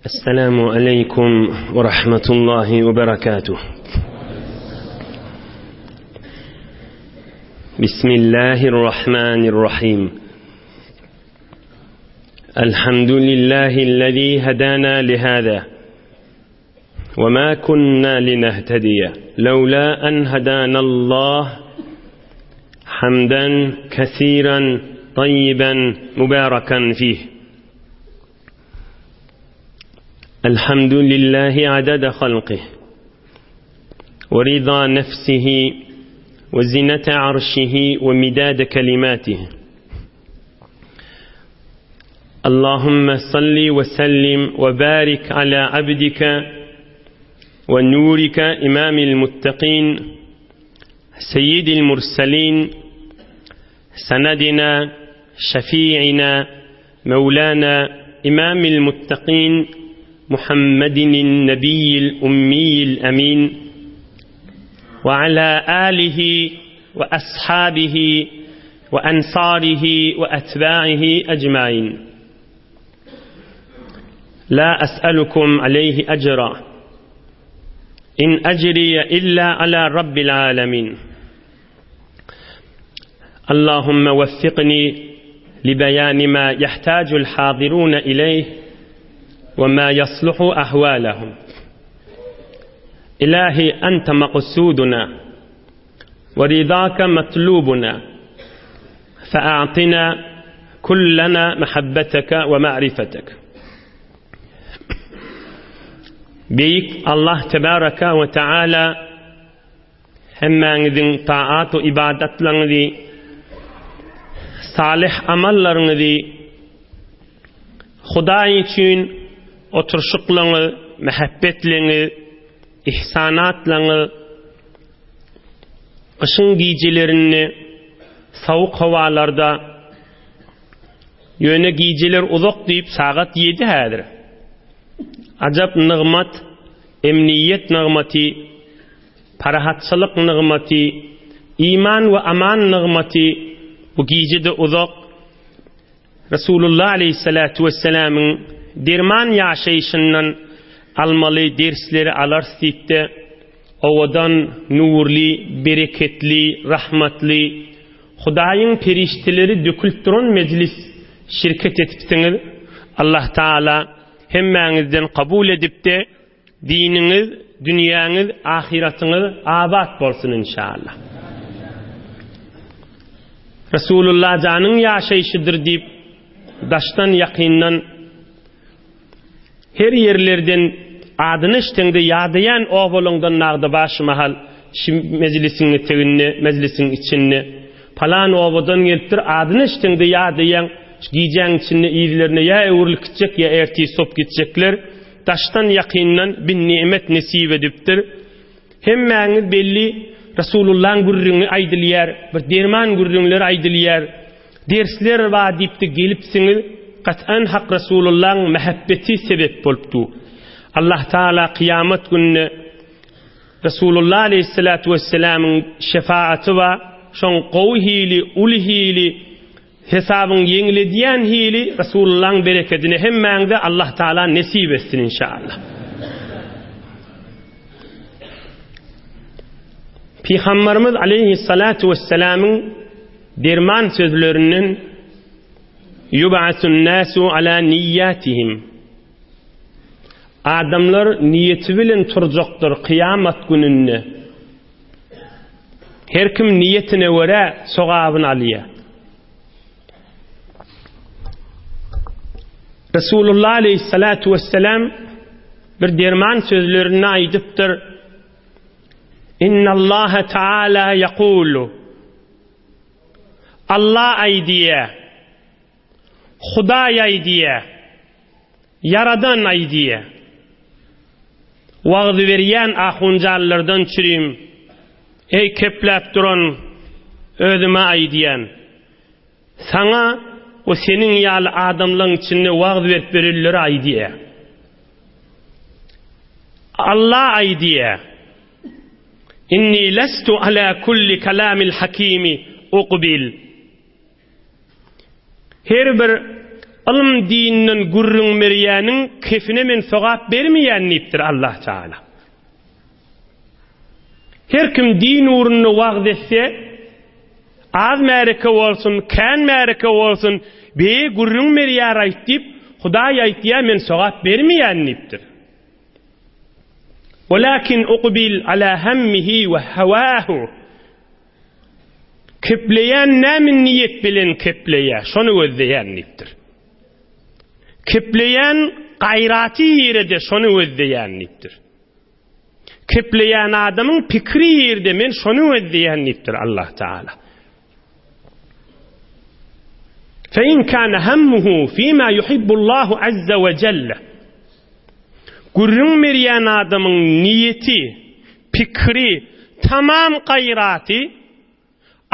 السلام عليكم ورحمة الله وبركاته بسم الله الرحمن الرحيم الحمد لله الذي هدانا لهذا وما كنا لنهتدي لولا أن هدانا الله حمدا كثيرا طيبا مباركا فيه الحمد لله عدد خلقه ورضا نفسه وزنة عرشه ومداد كلماته اللهم صل وسلم وبارك على عبدك ونورك إمام المتقين سيد المرسلين سندنا شفيعنا مولانا إمام المتقين محمد النبي الأمي الأمين وعلى آله وأصحابه وأنصاره وأتباعه أجمعين لا أسألكم عليه أجرا إن أجري إلا على رب العالمين اللهم وفقني لبيان ما يحتاج الحاضرون إليه وما يصلح أحوالهم إلهي أنت مقصودنا ورضاك مطلوبنا فأعطنا كلنا محبتك ومعرفتك Beýik Allah tebaraka we taala hemmäňiziň taat we ibadatlaryňyzy, salyh amallaryňyzy Hudaý üçin oturyşyklaryňyz, mähebbetliňiz, ihsanatlaryňyz gyşyň gijelerinde sowuk howalarda Ýöne gijeler uzak diýip sagat ýedi häzir. Ajap nygmat, emniýet nygmaty, parahatçylyk nygmaty, iman we aman nygmaty bu gije-de uzak. Resulullah aleýhissalatu wessalamyň derman ýaşaýşyndan almaly dersleri alarys diýip-de, owadan, nurly, bereketli, rahmatly, Hudaýyň perişdeleri dökülip duran mejlis şirket etipsiňiz. Allah Taala hemmäňizden kabul edipde diniňiz, dünýäňiz, ahyratyňyz abat bolsun inşallah. Resulullah janyň ýaşaýşydyr diýip daşdan ýakyndan Her ýerlerden adyny eşdeňde ýadaýan obalaňdan nagda bar şu mahal şi mejlisiň eteginde, mejlisiň içinde. Palan obadan gelipdir, adyny eşdeňde ýadaýaň, şu gijäň içinde yzlaryna ýa öwrülip gitjek, ýa ertir sop gitjekler. Daşdan ýakyndan bin nimet nesip edipdir. Hemmäňiz belli Resulullaň gürrüňi aýdylýar, bir derman gürrüňleri aýdylýar. Dersler bar diýipdi gelipsiňiz, gat'an Hak Resulullaň mähebbeti sebep bolupdy. Allah Taala kyýamat gününe Resulullah aleýhissalatu wesselamyň şefaaty bar, şoň gowy hili, uly hili, hesabyň ýeňledýän hili Resulullaň berekedini hemmäňize Allah Taala nesip etsin inşallah. Pygamberimiz aleýhissalatu wesselamyň Derman sözlerinden Ýub'asun-nasu ala niýýatihim Adamlar niýeti bilen turjakdyr kyýamat gününde. Her kim niýetine görä sogabyny alýar. Resulullah aleyhissalatu vesselam bir derman sözlerinde aýdypdyr. Innallaha taala ýekulu Allah aýdýa, Hudaý aýdýa, Ýaradan aýdýa. Wagzy berýän ahunjanlardan çürim, eý kepläp duran özüme aýdýan. Saňa we seniň ýaly adamlaň içinde wagyz berip berenlere aýdýa. Allah aýdýa. Inni lestu ala kulli kalamil hakimi uqbil. Her bir Ylym dinden gürrüň berýäniň kefine men sogap bermeýän diýipdir Allah Taala. Her kim din ugrunda wagyz etse, az märeke bolsun, kän märeke bolsun, beýe gürrüň berýär-aýt diýip, Hudaý aýtýar, men sogap bermeýän diýipdir. Walakin uqbil ala hammihi we hawahu. Kepleýän näme niýet bilen kepleýär, şony gözleýän diýipdir. Kepleýän gaýraty ýerede şony gözleýän diýipdir. Kepleýän adamyň pikiri ýerde men şony gözleýän diýipdir Allah Taala. Fe in kana hammuhu fima yuhibbullahu azza we jelle. Gürrüň berýän adamyň niýeti, pikiri, tamam gaýraty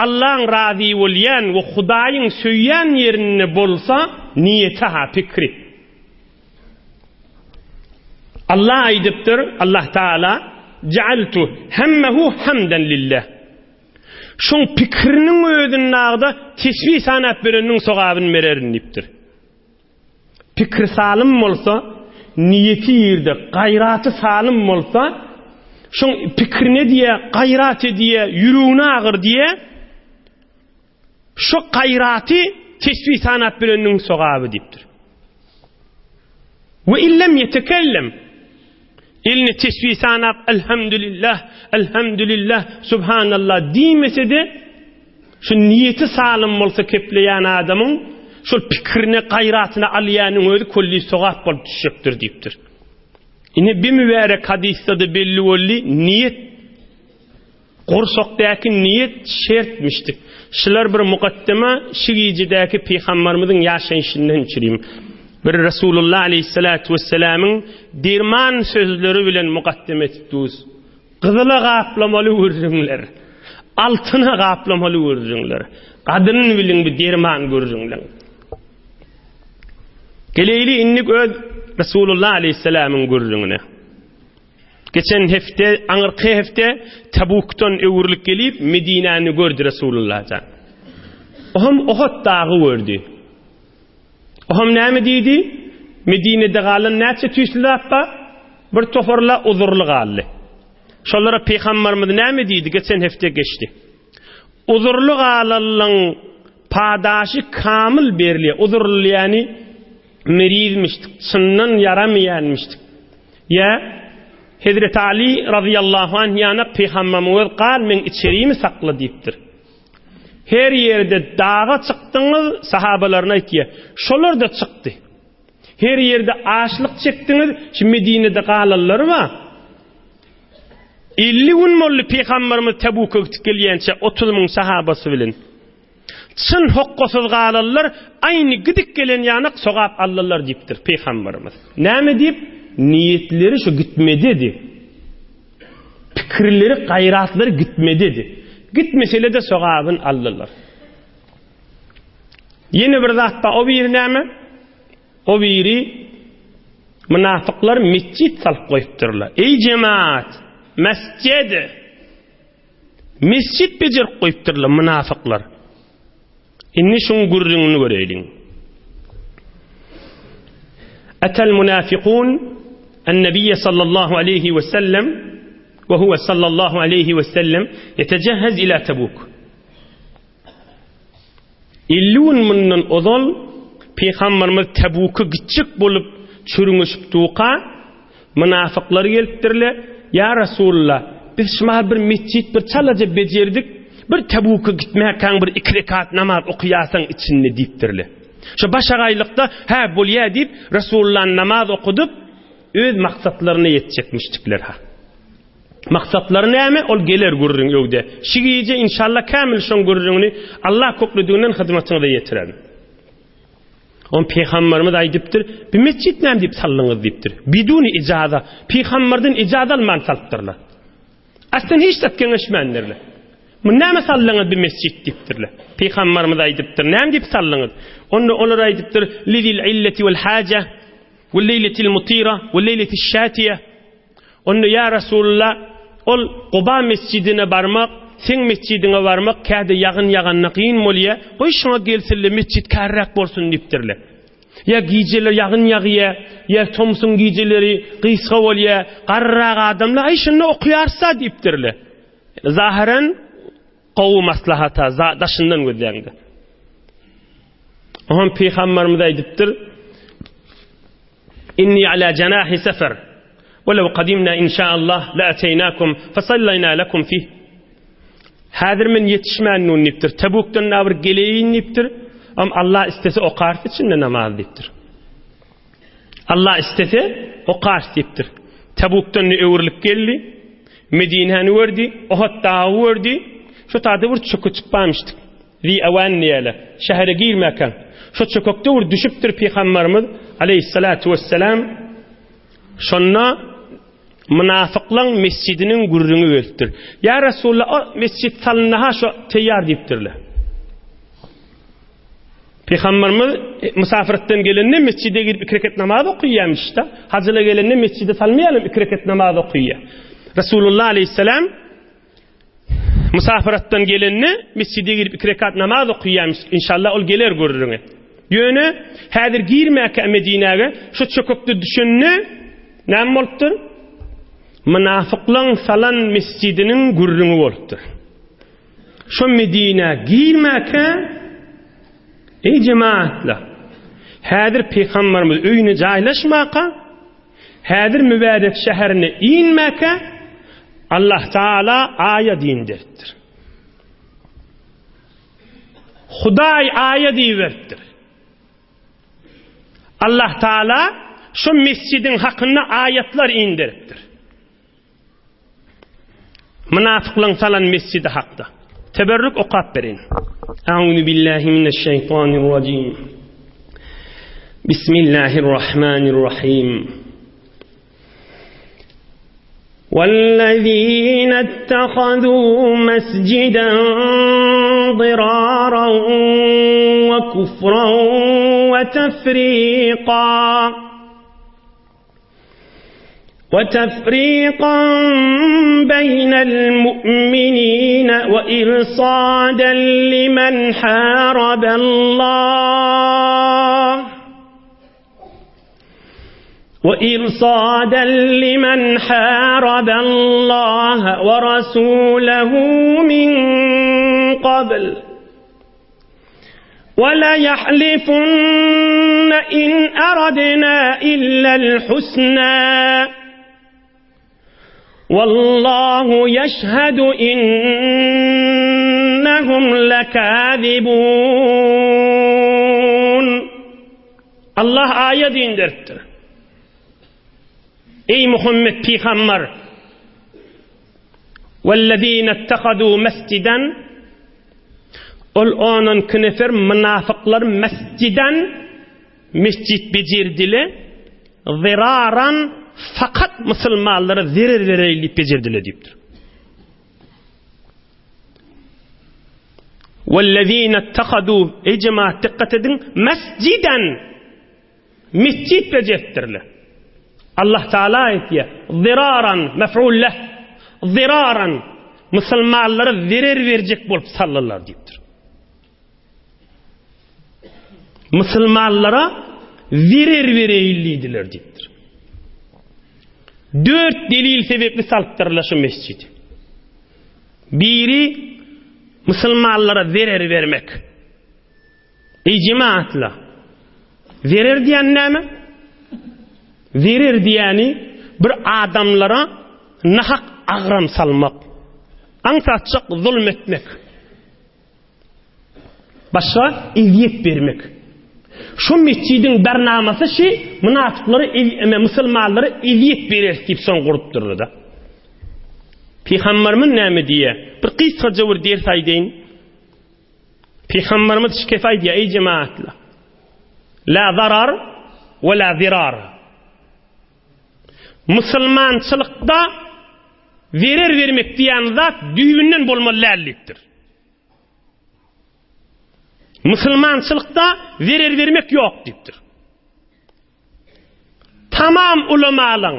Allaň razy bolýan we Hudaýyň söýýän ýerinde bolsa, niýeti-ha, pikri. Allah aýdypdyr, Allah Taala, Ja'altu hammehu hamdan lillah. Şoň pikiriniň özünde agda tesbih sanap bereniniň sogabyny bererin diýipdir. Pikri salym bolsa, niýeti ýerde, gaýraty salym bolsa, şoň pikirini edýä, gaýrat edýä, ýüregini agyrdýa, şo gaýraty tesbih sanap bileniniň sogaby diýipdir. We illem ýetekellem elini tesbih sanap elhamdülillah, elhamdülillah, subhanallah diýmese-de, Şu niýeti salym bolsa kepleýän adamyň şol pikirine, gaýratyna alýanyň özi külli sogap bolup düşjekdir diýipdir. Ine bi mübärek hadysda-da belli boldy, niýet gursakdaky niýet şertmişdik. Şular bir mukaddema şu gijedäki pygambarymyzyň ýaşaýşyndan çürim. Bir Resulullah aleyhissalatu vesselamyň derman sözleri bilen mukaddeme etip duz. Gyzyla gaplamaly gürrüňler, altyna gaplamaly gürrüňler. Gadyryny biliň bu derman gürrüňleň. Geleýli indik öz Resulullah aleyhisselamyň gürrüňine. Geçen hepde, aňyrky hepde Tabukdan öwrülip gelip Medinäni gördi Resulullah jan. Oham Ohot dagy gördi. Oham näme diýdi? Medinede galan näçe tüýsli zat bar? Bir toparla uzurly galdy. Şolara pygambarymyz näme diýdi? Geçen hepde geçdi. Uzurly galanlaň padaşy kamyl berilýär. Uzurly ýany merizmişdik, çyndan ýaramaýanmyşdyk. Ýa Hezreti Ali razyýallahu anh ýana pygambarymyz gal meň içerimi sakla diýipdir. Her ýerde daga çykdyňyz, sahabalaryna aýtýar. Şolar-da çykdy. Her ýerde açlyk çekdiňiz, şu Medinede galanlar bar. 50 gün boldy Pygamberimiz Tebuka gitip gelýänçä 30 müň sahabasy bilen. Çyn hokgasyz galanlar aýny gidip gelen ýanak sogap aldylar diýipdir Pygamberimiz. Näme diýip? Niýetleri şu gitmededi. Pikirleri, gaýratlary gitmededi. Gitmesele-de sogabyn aldylar. Ýene bir zat bar, o biri näme? O biri mynafyklar mesjit salyp goýupdyrlar. Eý jemaat, mesjid! Mesjit bejerip goýupdyrlar mynafyklar. Indi şuň gürrüňini göreýliň. Atal munafiqun an-nabiy sallallahu aleyhi we sellem we huwa sallallahu aleyhi we sellem yetecehhez ila Tabuk. 50 gün mundan ozal Pygamberimiz Tebuka gitjek bolup çürňüşip duka, mynafyklar gelipdirler, Ýa Resulullah, biz şu mahal bir mesjit bir çalaja bejerdik, bir Tebuka gitmäkäň bir iki rekat namaz okaýarsaň içinde diýipdirler. Şo başagaýlykda, hä bolýa diýip, Resulullah namaz okadyp, öz maksatlaryna ýetjekmişdikler ha. Maksatlary näme? Ol geler gürrüň öwde. Şi gije inşallah kämil şoň gürrüňini Allah köklüdiginden hyzmatyňyza ýetirerin. On pygamberimiz aýdypdyr, "Bi mesjit näme diýip saldyňyz?" diýipdir. Biduni ijaza, pygamberden ijaza alman salypdyrlar. Aslyn hiç zat geňeşmändirler. Bu näme saldyňyz bi mesjit diýipdirler. Pygamberimiz aýdypdyr, "Näme diýip saldyňyz?" Onda olar aýdypdyr, "Lizil illeti wal haja wal leýletil mutira wal leýletil şatiýe." Onda ýa Resulullah, ol Guba mesjidine barmak, seň mesjidiňe barmak käde ýagyn ýaganda kyn bolýa, goý şuňa gelsinle mesjit kärräk bolsun diýipdirler. Ýa gijeler ýagyn ýagýa, ýa tomsuň gijeleri gysga bolýa, garryrak adamlar aý şunda okaýarys-da diýipdirler. Zahyran gowy maslahat-a, daşyndan gözläňde. Oňam pygamberimiz aýdypdyr, Inni ala janahi sefer, we lew kadimna inşaallah la ateýnakum fesallaýna lekum fih. Häzir men ýetişmän nun diýipdir. Tebukdan da bir geleýin diýipdir. Am Allah istese okarys içinde namaz diýipdir. Allah istese okarys diýipdir. Tebukdan ne öwrülip geldi. Medinäni gördi, Ohod dagy gördi. Şu taýda bir çökeçik barmyşdyk. Zi Ewan diýýärler. Şähere girmäkäň. Şo çökekde bir düşüpdir Pygamberimiz aleýhissalatu wesselam. Şonda mynafyklaň mesjidiniň gürrüňi gelipdir. Ýa Resulallah, o mesjit salyndy-ha şo teýýar diýipdirler. Pygamberimiz e, musafirlikden gelende mesjide girip iki rekat namaz okaýarmyş-da. Hajyla gelende mesjide salmaýarlar, iki rekat namaz okaýar. Resulullah aleýhissalam Musafiratdan gelende mesjide girip iki rekat namaz okaýarmyş. Inşallah ol geler gürrüňi. Ýöne häzir girmäkä Medinäge şu çökekde düşende näme bolupdyr? Mynafyklaň salan mesjidiniň gürrüňi bolupdyr. Şu Medinä girmäkä Eý jemaatlar! Häzir pygamberimiz öýüne jaýlaşmaka Häzir mübärek şäherine inmäkä, Allah Taala aýat inderipdir. Hudaý aýat iberipdir. Allah Taala şu mesjidiň hakynda aýatlar inderipdir. Mynafyklaryň salan mesjidi hakda. Teberrük okap berin. A'udhu billahi mineşşeýtanirrajim. Bismillahirrahmanirrahim. وَالَّذ۪ينَ اتَّخَذُوا مَسْجِدًا ضِرَارًا وَكُفْرًا وَتَفْرِيقًا وتفريقا بين المؤمنين وإرصادا لمن حارب الله وإرصادا لمن حارب الله ورسوله من قبل وَلَيَحْلِفُنَّ إِنْ أَرَدْنَا إِلَّا الْحُسْنَى وَاللَّهُ يَشْهَدُ إِنَّهُمْ لَكَاذِبُونَ Allah aýat inderipdir. Eý Muhammet pygamber! Wellezine ittehadu mesjiden Ol onunki nefer mynafyklar mesjiden mesjit bejerdile ziraran fakat musulmanlara zerer bereýin diýip bejerdile diýipdir. Wellezine ittehadu Eý jemaat dikkat ediň mesjiden Mesjit bejertdirler. Allah Taala aýtýar, Ziraran, mef'ul leh, ziraran, musulmanlara zerer berjek bolup saldylar diýipdir. Musulmanlara zerer bereýin diýdiler diýipdir. Dört delil sebäpli salypdyrlar şu mesjidi. Biri musulmanlara zerer bermek. Eý jemaatlar! Zerer diýen näme? Zerer diýeni bir adamlara nahak agram salmak, aňsatjak zulm etmek. Başga ezýet bermek. Şu mesjidiň barnamasy şi mynafyklara, musulmanlara ezýet bereris diýip soň gurupdyrlar-da. Pygamberimiz näme diýýär? Bir gysgaja bir ders aýdaýyn. Pygamberimiz şikes aýdýar, eý jemaatlar! La zarar we la zirar. Musulmançylykda zerer bermek diýen zat düýbünden bolmaly däl diýipdir. Musulmançylykda zerer bermek ýok diýipdir. Tamam ulamalaň,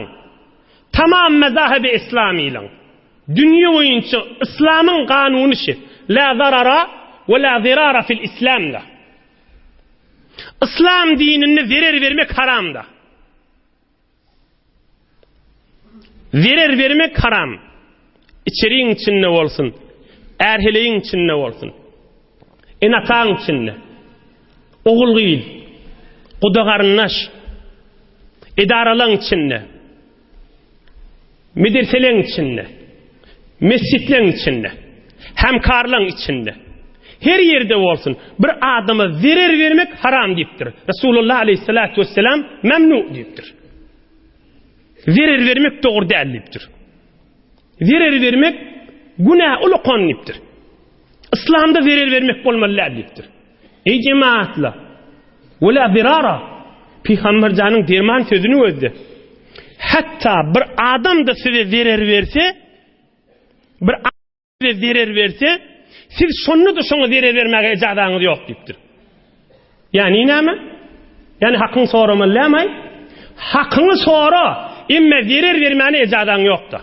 tamam mezahebi islamylaň, dünýe boýunça yslamyň kanuny şi, La zarara we la zirara fil islamda. Yslam dininde zerer bermek haramda. Zerer bermek haram. Içeriň içinde bolsun, är-heleýiň içinde bolsun, ene-ataň içinde, ogul-gyz, guda-garyndaş, edaralaň içinde, medreseleň içinde, mesjitleň içinde, hemkarlaň içinde, her ýerde bolsun, bir adama zerer bermek haram diýipdir. Resulullah aleyhissalatu vesselam memnu diýipdir. Zerer bermek dogry däl diýipdir. Zerer bermek günä ulukan diýipdir. Yslamda zerer bermek bolmaly däl diýipdir. Eý jemaatlar! Wela zirara! Pygamber janyň derman sözüni gözle. Hatda bir adam da size zerer berse, bir size zerer berse, siz şonda-da şoňa zerer bermäge ejazaňyz ýok diýipdir. Ýagny näme? Ýagny hakyňy soramaly dälmi? Hakyňy sora, emma zerer bermäne ejazaň ýokda.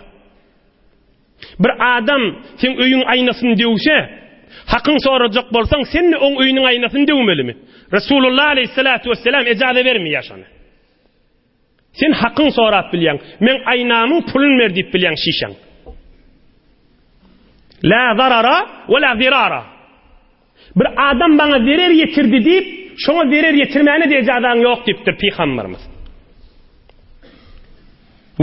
Bir adam seň öýüň aýnasyny döwse, hakyň sorajak bolsaň, sen-de oň öýüniň aýnasyny döwmelimi? Resulullah aleýhissalatu wesselam ejaza bermeýär şony. Sen hakyň sorap bilýäň. Meň aýnamyň puluny ber diýip bilýäň şişäň. La zarara we la zirara. Bir adam maňa zerer ýetirdi diýip, şoňa zerer ýetirmäne-de ejazaň ýok diýipdir pygamberimiz.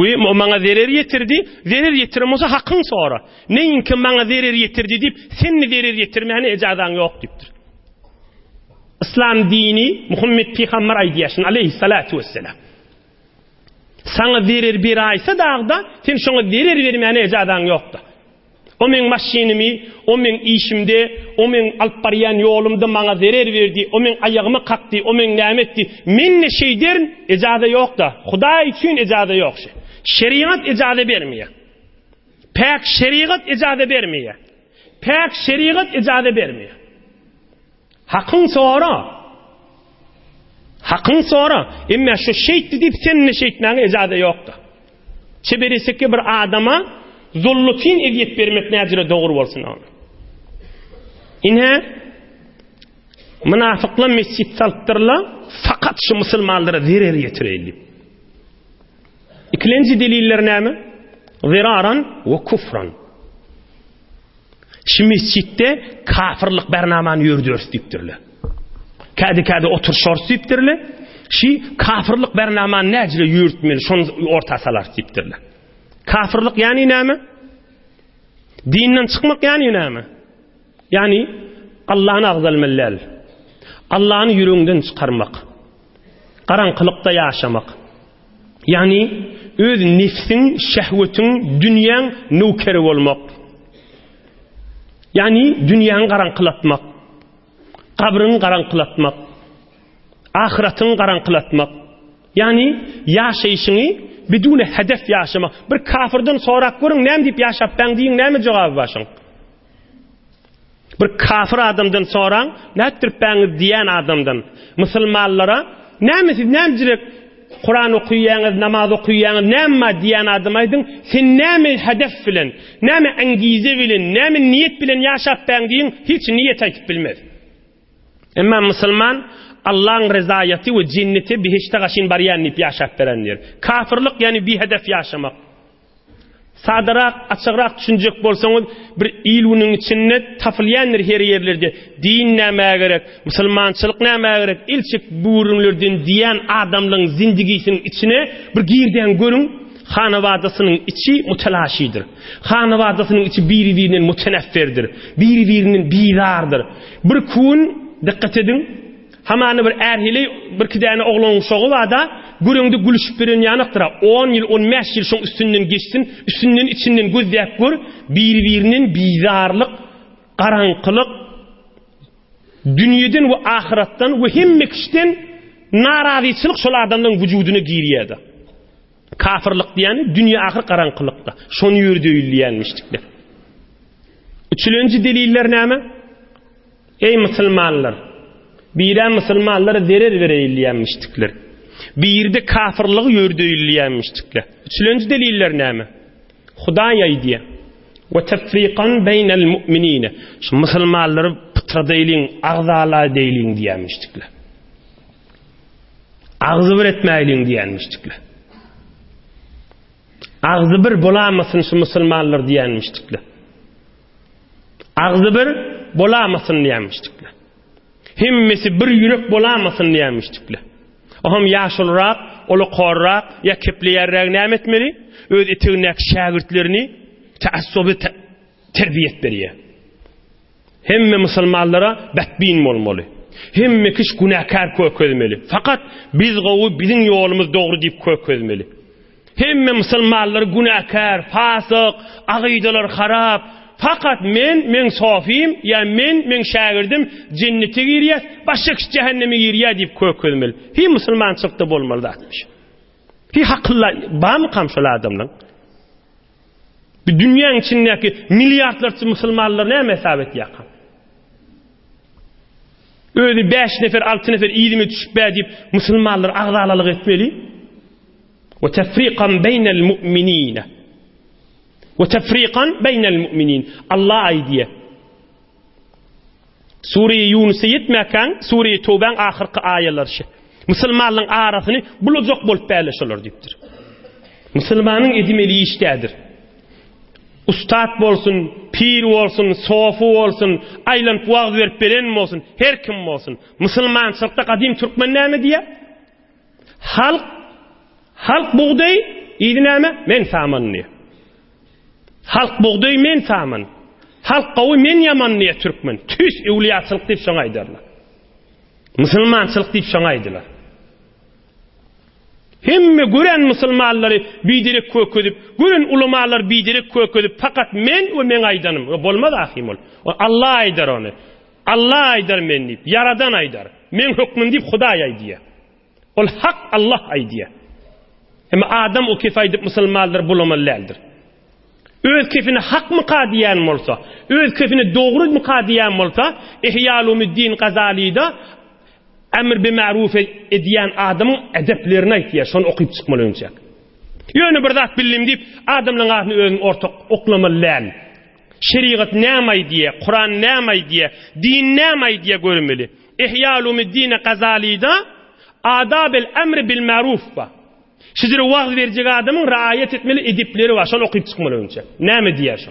We o maňa zerer ýetirdi, zerer ýetiren bolsa hakyň sora. Neýinki maňa zerer ýetirdi diýip, sen-de zerer ýetirmäne ejazaň ýok diýipdir. Yslam dini Muhammet pygamber aýdýar şuny aleýhissalatu wesselam. Saňa zerer beraýsa dagda, sen şoňa zerer bermäne ejazaň ýokda. O meň maşynymy, o meň işimde, o meň alyp barýan ýolumda maňa zerer berdi, o meň aýagyma kakdy, o meň näme etdi. Men-de şeýderin, ejaza ýokda. Hudaý üçin ejaza ýok şe. Şerigat ejaza bermeýär. Päk şerigat ejaza bermeýär. Päk şerigat ejaza bermeýär. Hakyň sora. Hakyň sora. Emma şu şeýtdi diýip sen-de şeýtmäge ejaza ýokda. Çebereseke bir adama zullutin ezýet bermek näjüre dogry bolsun ony. Ine mynafyklar mesjit salypdyrlar, fakat şu musulmanlara zerer ýetireýin diýip. Ikilenji deliller näme? Ziraran we kufran. Şu mesjitde kafirlik bernamany ýördüris diýipdirler. Kädi-kädi oturşarys diýipdirler. Şi kafirlik bernamany näjile ýörtmeli, şony orta salarys diýipdirler. Kafirlik ýany näme? Dinden çykmak ýany näme? Ýany Allahny agzalmaly däl. Allahny ýüregiňden çykarmak. Garaňkylykda ýaşamak. Ýagny öz nefsiň, şehwetiň, dünýäň nöwkeri bolmak. Ýagny dünýäňi garaňkylatmak. Gabryňy garaňkylatmak. Ahyratyňy garaňkylatmak. Ýagny ýaşaýşyňy bidune hedef ýaşamak. Bir kafirden sorap görüň, näme diýip ýaşapbaň diýiň, näme jogaby bar şoň? Bir kafir adamdan soraň, nätdiripbäňiz diýen adamdan, musulmanlara, näme siz nämjirek Kuran okuýaňyz, namaz okuýaňyz, näme bar diýen adama aýdyň, sen näme hedef bilen, näme angize bilen, näme niýet bilen ýaşapbäň diýiň, hiç niýet aýtyp bilmez. Emma musulman Allaň rezaýaty we jennete, behişde gaşyn barýan diýip ýaşap beren diýer. Kafirlik ýagny bihedef ýaşamak. Sadarak, açygrak düşünjek bolsaňyz, bir il-günüň içinde tapylýandyr her ýerlerde, din nämä gerek, musulmançylyk nämä gerek, el çek bu gürrüňlerden diýýän adamlaryň zindigisiniň içine bir girdäň görüň, hanabadasynyň içi mutelaşidir. Hanabadasynyň içi biri-birinden mutenefferdir, biri-birinden bizardyr. Bir kun, dykgat ediň, Hamana bir är-heleý, birki däne oglan-uşagy bar-da, göreňde gülüşip beren ýanakdyr-a. On ýyl, on bäş ýyl şoň üstünden geçsin, üstünden, içinden gözläp gör, biri-birinden bizarlyk, garaňkylyk, dünýeden we ahyratdan we hemme kişiden narazyçylyk şol adamlaryň wujudyna girýär-de. Kafyrlyk diýýäni dünýe-ahyr garaňkylykda. Şony ýördeýilýänmişdikler. Üçülenji deliller näme? Eý musulmanlar! Birä musulmanlara zerer bereýilýänmişdikler. Birde kafyrlygy ýördeýilýänmişdikler. Üçülenji deliller näme? Hudaý aýdýar, We tefrikan beýnel mu'minine. Şu musulmanlary pytradaýlyň, agzala edeýliň diýýänmişdikler. Agzybir etmäýliň diýenmişdikle. Agzybir bolamasyn şu musulmanlar diýenmişdikle. Agzybir bolamasyn diýenmişdikle. Hemmesi bir ýürek bolamasyn diýenmişdikle. Oham ýaşulurak, ulukorrak, ýa kepleýärräk näme etmeli? Öz etegindäki şägirtlerini taassuby terbiýet berýär. Hemme musulmanlara betbin bolmaly. Hemme kişi günäkär kökezmeli. Fakat biz gowy, biziň ýolumyz dogry diýip kökezmeli. Hemme musulmanlar günäkär, fasyk, agydalar harap. Fakat men, meň sofim, ýa men, meň şägirdim jennete girýär, başga kişi jähenneme girýär diýip kökezmeli. Hi musulmançylykda bolmaly zatmyş. Hi hakylla barmykam şol adamlaň? Bu dünýäň içindäki milliardlarça musulmanlar näme hesap etýärka? Özi 5 nefer, 6 nefer yzyma düşüp bä diýip musulmanlar agzalalyk etmeli. Ve tefrikan beynel mu'minine. Ve tefrikan beynel mu'minin. Allah aýdýar. Sure-i Ýunusa ýetmäkäň, Sure-i Towbäň ahyrky aýalary şe. Musulmanlaryň arasyny bulajak bolup bäle şolar diýipdir. Musulmanyň edimeli iş dädir. Ustat bolsun, pir bolsun, sofy bolsun, aýlanyp wagyz berip beren bolsun, her kim bolsun. Musulmançylykda gadym türkmen näme diýýär? Halk Halk bugdaý, yzy näme? Men saman diýýär. Halk bugdaý men saman. Halk gowy men ýaman diýýär türkmen. Tüýs öwlüýaçylyk diýip şoňa aýdarlar. Musulmançylyk diýip şoňa aýdylar. Hemme gören musulmanlary biderek kökezip, gören ulamalary biderek kökezip, fakat men we meň aýdanym. Bolmaz ahim ol. Allah aýdar ony. Allah aýdar men diýip, Ýaradan aýdar. Meň hökmüm diýip Hudaý aýdýar. Ol hak Allah aýdýar. Emma adam o kefi aýdyp musulmanlar bulamaly däldir. Öz kefini hakmyka diýen bolsa, öz kefini dogrumyka diýen bolsa, Ihýalumiddin Gazalyda emr bi ma'ruf edýän adamyň edeplerini aýtýar, şony okyp çykmaly önçäk. Ýöne bir zat bildim diýip, adamlaryň adyny özüň orta oklamaly däl. Şerigat näme aýdýar, Kuran näme aýdýar, din näme aýdýar görmeli. Ihýalumiddin Gazalyda Adabel emri bil maruf bar. Şijire wagyz berjek adamyň raýat etmeli edepleri bar. Şony okyp çykmaly önçe. Näme diýýär şo?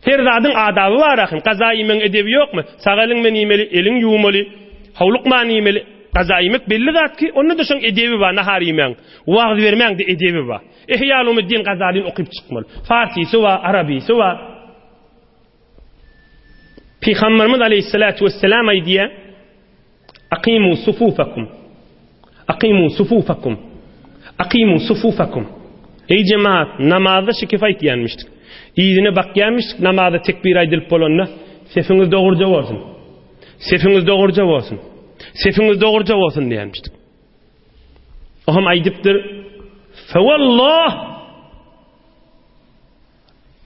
Her zadyň adaby bar ahym. Gaza iýmegiň edebi ýokmy? Sag eliň bilen iýmeli, eliň ýuwmaly, howlukman iýmeli. Gaza iýmek belli zat ki, onda-da şoň edebi bar, nahar iýmegiň. Wagyz bermäň-de edebi bar. Ihýalumiddin Gazalyny okyp çykmaly. Farsysy bar, arabysy bar. Pygamberimiz aleyhissalatu vesselam aýdýar, Aqimu sufufakum. Aqimu sufufakum. Aqimu sufufakum. Eý jemaat, namazda şikef aýtýanmyşdyk. Yzyna bakýanmyşdyk, namazda tekbir aýdylyp bolanda, sefiňiz dogruja bolsun. Sefiňiz dogruja bolsun. Sefiňiz dogruja bolsun diýenmişdik. O hem aýdypdyr, Fewallah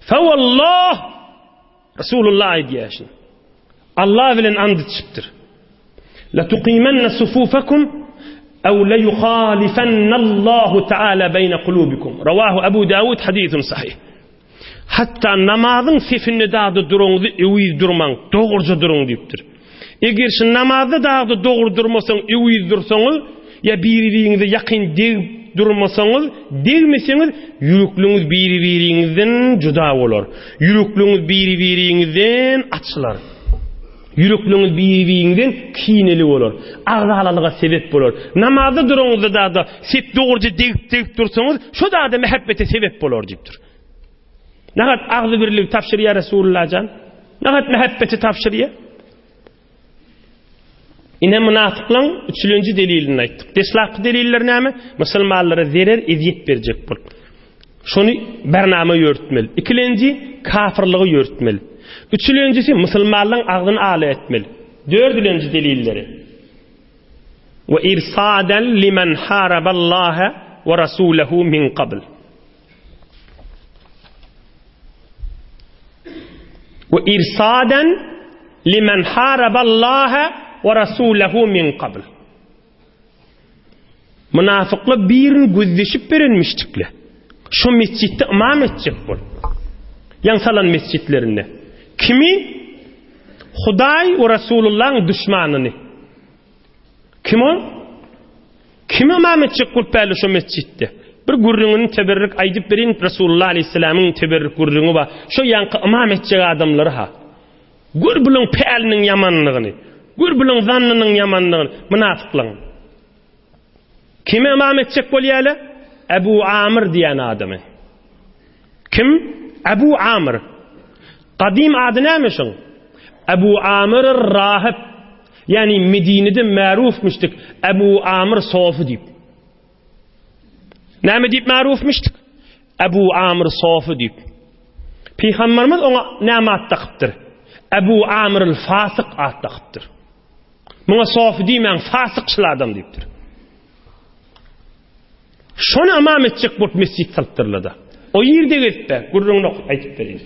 Fewallah Resulullah aýdýar şunu. Allah bilen and içipdir. La tuqimanna sufufakum aw la yukhalifanna Allahu taala bayna kulubikum. Rawahu Abu Dawud hadithun sahih. Hatda namazyň sefinde dagda duruňyzy öwiz durmaň, dogruja duruň diýipdir. Eger şu namazda dagda dogry durmasaň, öwiz dursaňyz, ýa biri-biriňize ýakyn degip durmasaňyz, degmeseňiz, ýürekliňiz biri-biriňizden juda bolar. Ýürekliňiz biri-biriňizden açylar. Ýürekliňiz biri-biriňizden kineli bolar. Agzalalyga sebep bolar. Namazda duraňyzda dagda sep dogruja degip-degip dursaňyz, şo dagda mähebbete sebep bolar diýipdir. Nahat agzybirligi tabşyrýar Resulullah jan. Nahat mähebbeti tabşyrýar. Ine mynafyklaň üçülenji delilini aýtdyk. Deslapky deliller näme? Musulmanlara zerer, ezýet berjek bolup. Şony bernama ýörütmeli. Ikilenji kafirligi ýörütmeli. Üçülenjisi musulmanlaryň agzyny ala etmeli. Dördülenji delilleri. Ve irsaden limen haraballaha ve rasulehu min qabl. We irsaden limen haraballaha we rasulehu min qabl. Münafyklar birini gözleşip berenmişdikle. Şu mesjitde ymam etjek bol. Ýaň salan mesjitlerinde. Kimi? Hudaý we Resulullahyň düşmanyny. Kim ol? Kim ymam etjek bolup bärli şo mesjitde? Bir gürrüňini teberrik aýdyp berin, Resulullah aleýhissalamyň teberrik gürrüňi bar. Şo ýaňky ymam etjek adamlary ha. Gör bulaň päliniň ýamanlygyny. Gör bulaň zannynyň ýamanlygyny, mynafyklaň. Kimi ymam etjek bolýarlar? Ebu Amr diýen adamy. Kim? Ebu Amr. Gadym ady näme şoň? Ebu Amr Rahyp. Ýagny Medinede märufmyşdyk Ebu Amr Sofy diýip. Näme diýip märufmyşdyk? Ebu Amr Sofy diýip. Pygamberimiz oňa näme at dakypdyr? Ebu Amrul Fasyk at dakypdyr. Muňa sofy diýmäň, fasykçyl adam diýipdir. Şony ymam etjek bolup mesjit salypdyrlar-da. O ýerde gezip-de, gürrüňini okyp aýdyp bereýin.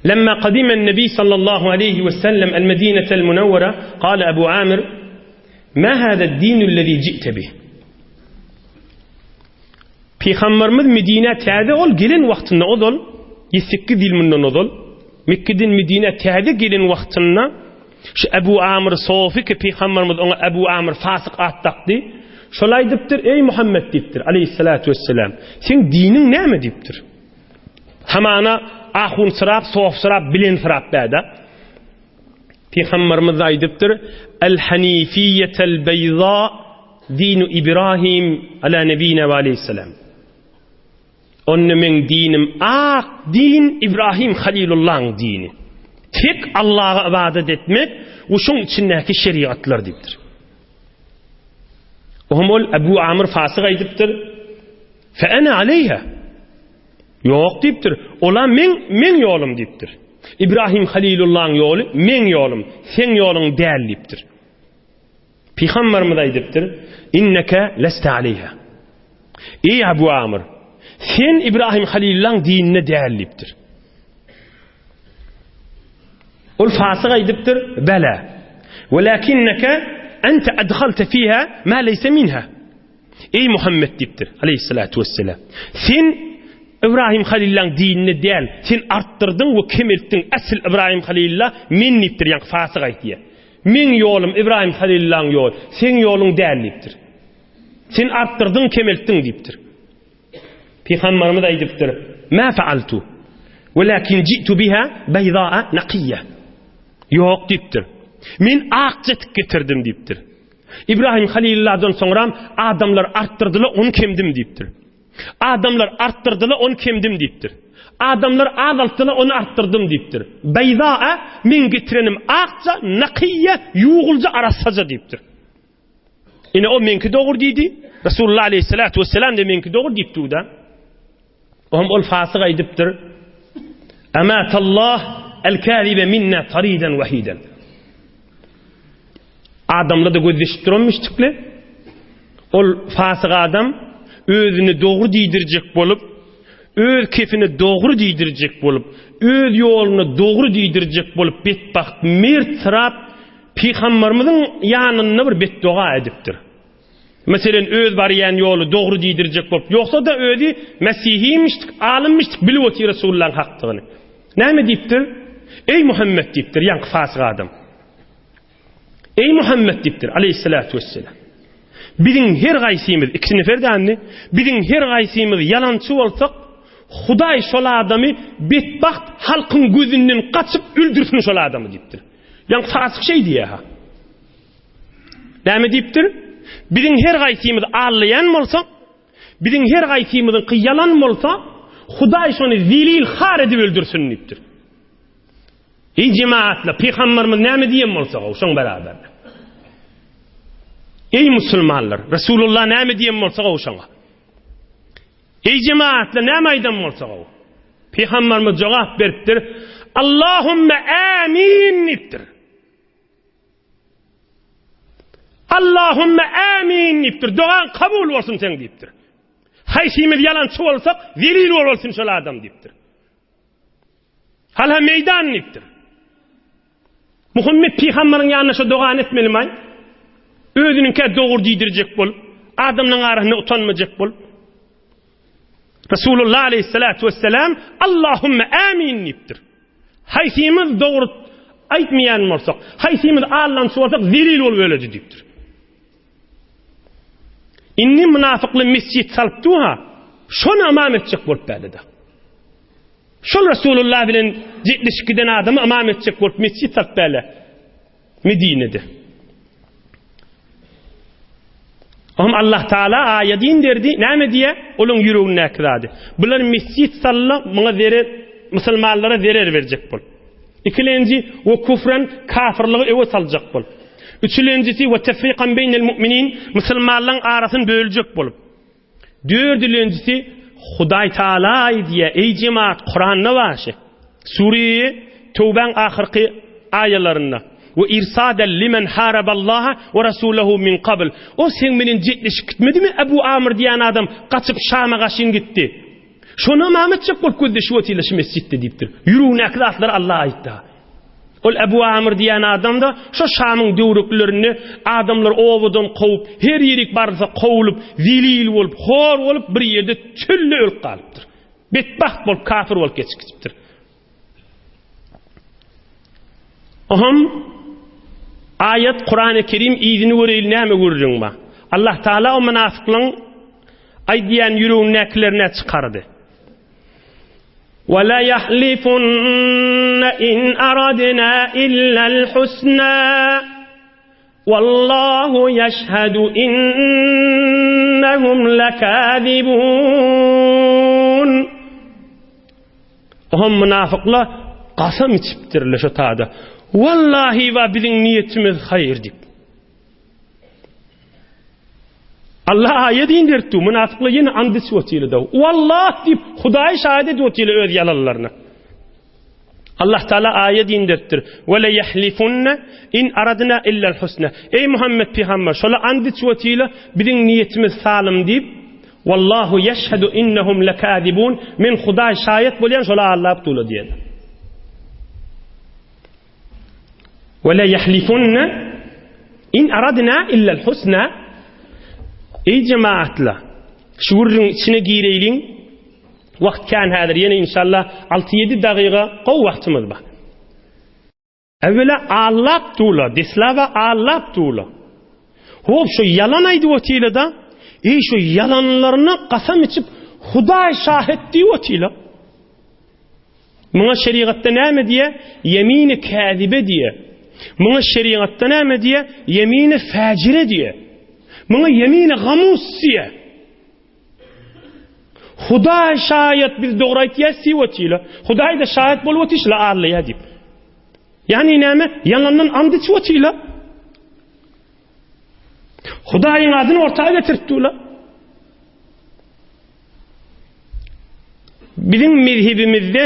Lemma kadimen Nebi sallallahu aleyhi ve sellem el Medinetel Munawwara, kale Ebu Amir, Ma hâzâ dinüllezî ji'te bih? Pygamberimiz Medinä täze ol gelen wagtynda ozal, 108 ýyl mundan ozal, Mekgeden Medinä täze gelen wagtynda şu Ebu Amr Sofi ki Pygamberimiz oňa Ebu Amr Fasyk at dakdy. Şol aýdypdyr, Eý Muhammet diýipdir, aleýhissalatu wesselam, seň diniň näme diýipdir. Hamana ahunsyrap, sofsyrap, bilensyrap bäde. Pygamberimiz aýdypdyr, El hanifiýetel beýza dinu Ibrahim ala nebina we aleyhisselam. Onda meň dinim ak din Ibrahim Halilullahyň dini. Tek Allaha ybadat etmek we şoň içindäki şeriatlar diýipdir. Ohm ol Ebu Amr Fasyk aýdypdyr. Fe ene aleyha. Ýok diýipdir. Ola meň meň ýolum diýipdir. Ibrahim Halilullahyň ýoly meň ýolum, seň ýoluň däl diýipdir. Pygamberimiz aýdypdyr, Inneke leste aleyha. Eý Abu Amr, sen Ibrahim Halilullahyň dininde däl diýipdir. Ol fasyk aýdypdyr, Bela. Welakinneke ente adhalte fiha ma leyse minha. Eý Muhammet diýipdir, aleýhissalatu wesselam. Sen Ibrahim Halillaň dinine däl, sen artdyrdyň we kemeltdiň, äsl Ibrahim Halilla men diýipdir, ýaňky fasyk aýtýar. Meň ýolum Ibrahim Halillaň ýoly, seň ýoluň däl diýipdir. Sen artdyrdyň, kemeltdiň diýipdir. Pygamberimiz aýdypdyr, Ma faaltu, welakin ji'tu biha baydaa naqiýa. Ýok diýipdir. Men akja etip getirdim diýipdir. Ibrahim Halilullahdan soňram adamlar artdyrdylar, ony kemdim diýipdir. Adamlar artdyrdylar, ony kemdim diýipdir. Adamlar azaltdylar, ony artdyrdym diýipdir. Beýzaa, meň getirenim akja, nakyýa, ýuwulja, arassaja diýipdir. Ine o meňki dogry diýdi. Resulullah aleyhissalatu vesselam de meňki dogry diýipdi-da. Ohm ol fasyk aýdypdyr. Amatallah el-kazibe minna taridan wahiden. Adamlar-da gözleşip duranmyşdykly. Ol fasyk adam özüni dogry diýdirjek bolup, öz kefine dogry diýdirjek bolup, öz ýoluna dogry diýdirjek bolup betbagt mert syrap pygamberimiziň ýanynda bir betdoga edipdir. Meselen, öz barýan ýoly dogry diýdirjek bolup, ýogsa-da özi mesihimişdik, alymmyşdyk, bilip otyr Resulullahyň hakdygyny. Näme diýipdir? Eý Muhammet diýipdir, ýaňky fasyk adam. Eý Muhammet diýipdir, aleýhissalatu wesselam. Biziň her gaýsymyz, ikisi nefer dändi, biziň her gaýsymyz ýalançy bolsak, Hudaý şol adamy betbagt halkyň gözünden gaçyp öldürsin şol adamy diýipdir. Ýaňky fasyk şeý diýýär-ha. Näme diýipdir? Biziň her gaýsymyz allaýan bolsak, biziň her gaýsymyzyňky ýalan bolsa, Hudaý şony zelil har edip öldürsin diýipdir. Eý jemaatlar, pygamberimiz näme diýen bolsa, şoň beraber. Eý musulmanlar, Resulullah näme diýen bolsa, şoňa. Eý jemaatlar, näme aýdan bolsa, Pygamberimiz jogap beripdir. Allahümme amin diýipdir. Allahümme amin diýipdir. Dogaň kabul bolsun seň diýipdir. Haýsymyz ýalançy bolsak, zelil bolsun şol adam diýipdir. Halha meýdan diýipdir. Muhammet pygamberiň ýanynda şo dogany etmelimaý? Özüniňkä dogry diýdirjek bolup, adamlaryň arasynda utanmajak bolup. Resulullah aleyhissalatu vesselam Allahümme amin diýipdir. Haýsymyz dogry aýtmaýan bolsak, haýsymyz allançy bolsak zelil bolup öledi diýipdir. Indi mynafykly mesjit salyp dur-ha, şony ymam etjek bolup bälede. Şol Resulullah bilen jetleşip giden adamy ymam etjek bolup mesjit salyp bäle. Medinede. Ohm Allah Taala aýat inderdi. Näme diýýär? Olaň ýüregindäki zady. Bular mesjit saldy, muňa zerer, musulmanlara zerer berjek bolup. Ikilenji, we kufran, kafirligi öwe saljak bolup. Üçülenjisi, we tefrikan beýnel mu'minin, musulmanlaryň arasyny böljek bolup. Dördülenjisi, Hudaý Taala aýdýar, eý jemaat, Kuranda bar şi. Sure-i Töwbäň ahyrky aýalarynda, We irsaden limen haraballaha we rasulehu min kabl. O seň menen jetleşip gitmedimi Ebu Amr diýen adam gaçyp Şama gaşyn gitdi. Şony ymam etjek bolup gözleşip otyrlar şu mesjitde diýipdir. Ýüregindäki zatlary Allah aýtdy. Ol Ebu Amr diýen adam-da şo Şamyň döwreklerinde adamlar obadan kowup, her ýerik barylsa kowulyp, zelil bolup, hor bolup bir ýerde çölde ölüp galypdyr. Betbagt bolup, kafir bolup geçip gidipdir. Oham aýat Kurany Kerim yzyny göreýli näme gürrüň bar. Allah Taala o mynafyklaryň aýdýan ýüregindäkilerine çykardy. Wa la yahlifunna in aradna illa al-husna. Wallahu ýeşhedü innehum lekâzibûn. Ohm münafyklar kasam içipdirler şo tada. Wallahi wa biziň niýetimiz haýyr diýip. Allah aýat indiripdi. Münafyklar ýene and içip otyrlar. Wallah diýip Hudaýy şaýat edip otyrlar öz ýalanlaryna. Allah Taala aýat indiripdir. Ve le yahlifunna in aradna illa'l husna. Eý Muhammed pygamber, şola and içip otyla, biziň niýetimiz salym diýip, Wallahu yeşhedü innehum lekazibun. Men Hudaý şaýat bolýan şola allap dula diýen. Ve le yahlifunna in aradna illa'l husna. Eý jemaatla, şu gürrüň içine gireýliň. Wagt kän häzir ýene inşallah 6-7 dagyga gowy wagtymyz bar. Äwwela allap dula, deslaba allap dula. Hop şu ýalan aýdyp otyla-da, eý şu ýalanlaryna kasam içip Hudaý şahet diýip otyla. Muňa şerigatda näme diýe? Ýemini käzibe diýe. Muňa şerigatda näme diýe? Ýemini fäjire diýe. Muňa ýemini gamus diýe. Hudaý şaýat biz dogry aýtýas diýip otyla. Hudaý-da şaýat bolup otyr şular aldaýar diýip. Ýagny näme? Ýalandan and içip otyla. Hudaýyň adyny orta getirip durlar. Biziň mezhebimizde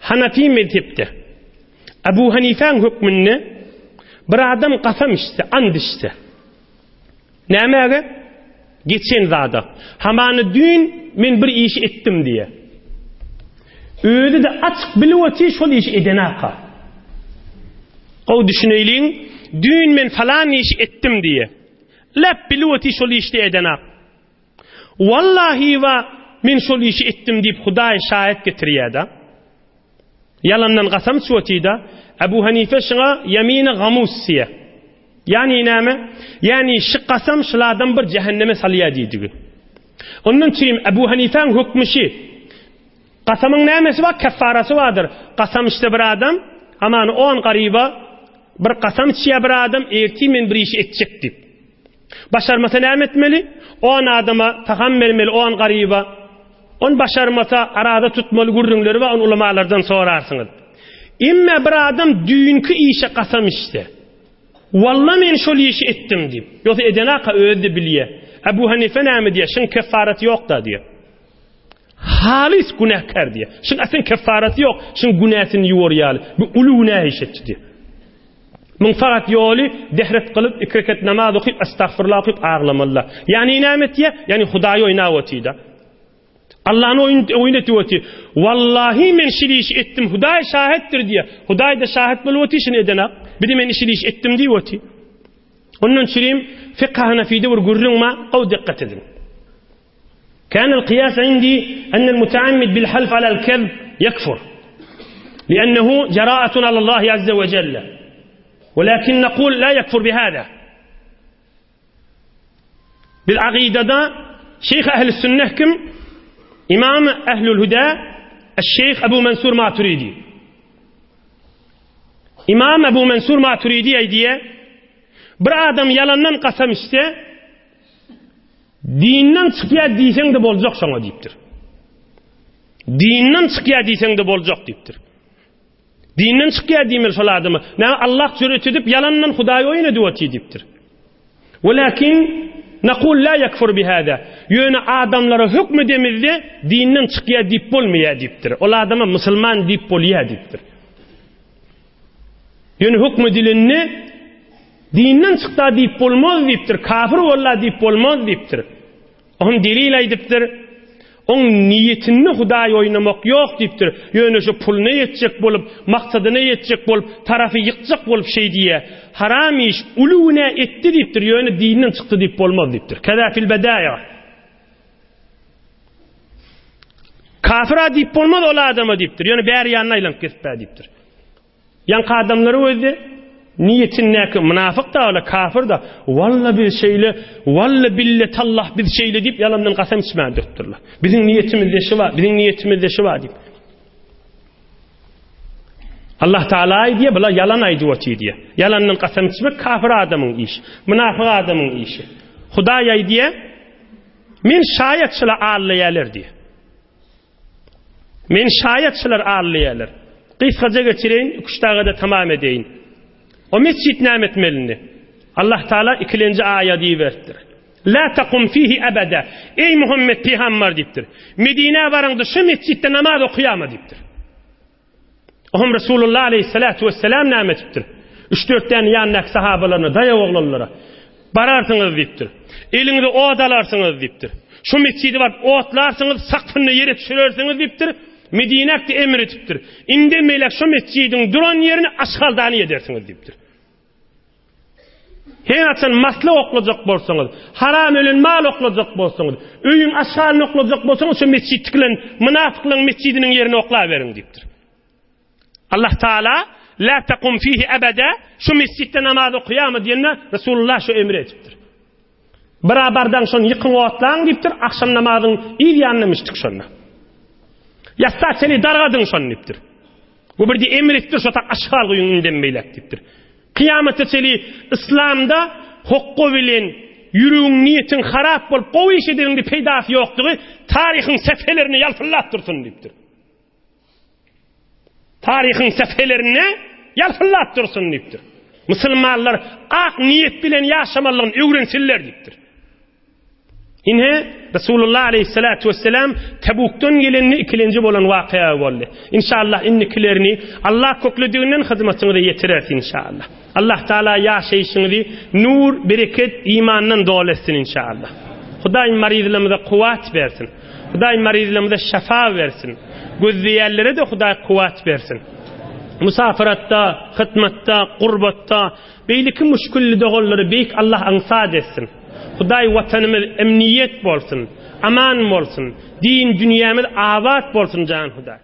Hanafi mezhepde Abu Hanifäň hökmünde bir adam kasam içse, and içse Nämäge? Geçen zada. Hamany düýn men bir işi etdim diýe. Özi-de açyk bilip otyr şol işi edenaka. Gowy düşüneýliň, düýn men falan işi etdim diýe. Läp bilip otyr şol işde edenak. Wallahi wa men şol işi etdim diýip Hudaý şaýat getirýär-de. Ýalandan kasam içip otyr-da. Ebu Hanife şuňa ýemini gamus diýýär. Ýagny näme? Ýagny şy kasam şul adam bir jähenneme salýar diýdigi. Ondan çürim Ebu Hanifäň hökmi şi. Kasamyň nämesi bar? Keffarasy bardyr. Kasam içse bir adam, aman on garyba bir kasam içýär bir adam, ertir men bir iş etjek diýip. Başarmasa näme etmeli? On adama tagam bermeli, on garyba. On başarmasa araza tutmaly gürrüňleri bar, ony ulamalardan sorarsyňyz. Emme bir adam düýnki işe kasam içse, Walla men şol işi etdim diýip, ýogsa edenaka özi-de bilýär. Ebu Hanife näme diýýär? Şuň keffaraty ýok-da diýýär. Halys günäkär diýýär. Şuň asyň keffaraty ýok, şuň günäsini ýuwar ýaly. Bu uly günä iş etdi diýýär. Muň fakat ýoly dehret kylyp, iki rekat namaz okyp, estagfirullah okyp aglamalyda. Ýagny näme etýär? Ýagny Hudaýy oýnap otyr-da. Allany oýun oýun etip otyr. Wallahi men şil iş etdim, Hudaý şahitdir diýýär. Hudaý-da şahit bolup otyr şuny edenak. Bir-de men şil iş etdim diýip otyr. Ondan çürim fykh Hanafide bir gürrüň bar, gowy dikkat ediň. Kanel kıyas indi enel mutaammid bil half alal kezb yekfur. Li'ennehu ceraatun alallahi azze ve celle. Walakin nekul la yekfur bihada. Biz akydada Şeýh Ähli Sünneh kim? Imam Ehlül Hüdä Eş-Şeýh Ebu Mensur Maturidi. Imam Ebu Mensur Maturidi aýdýar, bir adam ýalandan kasam içse, dinden çykýar diýseň-de boljak şoňa diýipdir. Dinden çykýar diýseň-de boljak diýipdir. Dinden çykýar diýmeli şol adama. Näme Allah jüret edip ýalandan Hudaý oýun edip otyr diýipdir. Welakin nakul la yakfur bihada. Ýöne adamlara hökm edemizde dinden çykýar diýip bolmaýar diýipdir. Ol adama musulman diýip bolýar diýipdir. Ýöne hökm edilende dinden çykda diýip bolmaz diýipdir. Kafir bolda diýip bolmaz diýipdir. Oňa delil aýdypdyr. Oň niýetinde Hudaý oýnamak ýok diýipdir. Ýöne şu puluna ýetjek bolup, maksadyna ýetjek bolup, tarapy ýykjak bolup şeý diýýär. Haram iş, uly günä etdi diýipdir, ýöne dinden çykdy diýip bolmaz diýipdir. Keza fil bedaýa. Kafir-a diýip bolmaz ol adama diýipdir. Ýöne bäri ýanyna aýlanyp gezip-ä diýipdir. Ýaňky adamlary gözle, niýetindäki mynafyk-da ola, kafir-da, walla biz şeýle, walla bille tallah biz şeýle diýip ýalandan kasam içmän durupdyrlar. Biziň niýetimizde şu bar, biziň niýetimizde şu bar diýip. Allah Taala aýdýar, bular ýalan aýdyp otyr diýýär. Ýalandan kasam içmek kafir adamyň işi, mynafyk adamyň işi. Hudaý aýdýar, men şaýatçylar allaýarlar diýýär. Men şaýatçylar allyýalar. Gysgaja geçireýin, iki-üç dagada tamam edeýin. O mesjit näme etmeli indi? Allah Taala ikilenji aýady iberipdir. La takum fihi abada. Eý Muhammet pygambar diýipdir. Medinä baraňda şu mesjitde namaz okaýama diýipdir. Ohm Resulullah aleyhissalatu vesselam näme etipdir? Üç-dört däne ýanyndaky sahabalaryna, daýaw oglanlara, Bararsyňyz diýipdir. Eliňize ot alarsyňyz diýipdir. Şu mesjide baryp otlarsyňyz, sakfyny ýere düşürersiňiz diýipdir. Medinäkde emr etipdir. Indi melek şu mesjidiň duran ýerini aşgaldany edersiňiz diýipdir. Her haçan maslyk oklajak bolsaňyz, haram ölen mal oklajak bolsaňyz, öýüň aşgalyny oklajak bolsaňyz, şu mesjit tikilen mynafyklaryň mesjidiniň ýerine oklaweriň diýipdir. Allah Taala la takum fihi abada şu mesjitde namaz okaýarmy diýende Resulullah şu emri edipdir. Birabardan şony ýykyň otlaň diýipdir, agşam namazyň yz ýanyna mişdik şonda. Ýassa çeni dargadyň şony diýipdir. Bu bir diýip emr etdir, şo tak aşgal guýuň indem beýläk diýipdir. Kyýamata çeli yslamda hokga bilen ýüregiň niýetiň harap bolup gowy iş edeniňde peýdasy ýokdugy taryhyň säfhelerinde ýalpyldap dursun diýipdir. Taryhyň säfhelerinde ýalpyldap dursun diýipdir. Musulmanlar ak niýet bilen ýaşamalygyny öwrensinler diýipdir. Ine, Resulullah aleyhissalatu vesselam Tebukdan gelende ikilenji bolan wakyýa boldy. Inşallah indikilerini Allah köklediginden hyzmatyňyza ýetireris inşallah. Allah Taala ýaşaýşyňyzy nur, bereket, imandan doly etsin inşallah. Hudaý maryzlarymyza kuwwat bersin. Hudaý maryzlarymyza şafa bersin. Gözleýänlere-de Hudaý kuwwat bersin. Musafaratda, hytmatda, gurbatda, beýleki müşgilli doganlary Beýik Allah aňsat etsin. Hudaý watanymyz emniýet bolsun, aman bolsun, din dünýämiz abat bolsun jan Hudaý.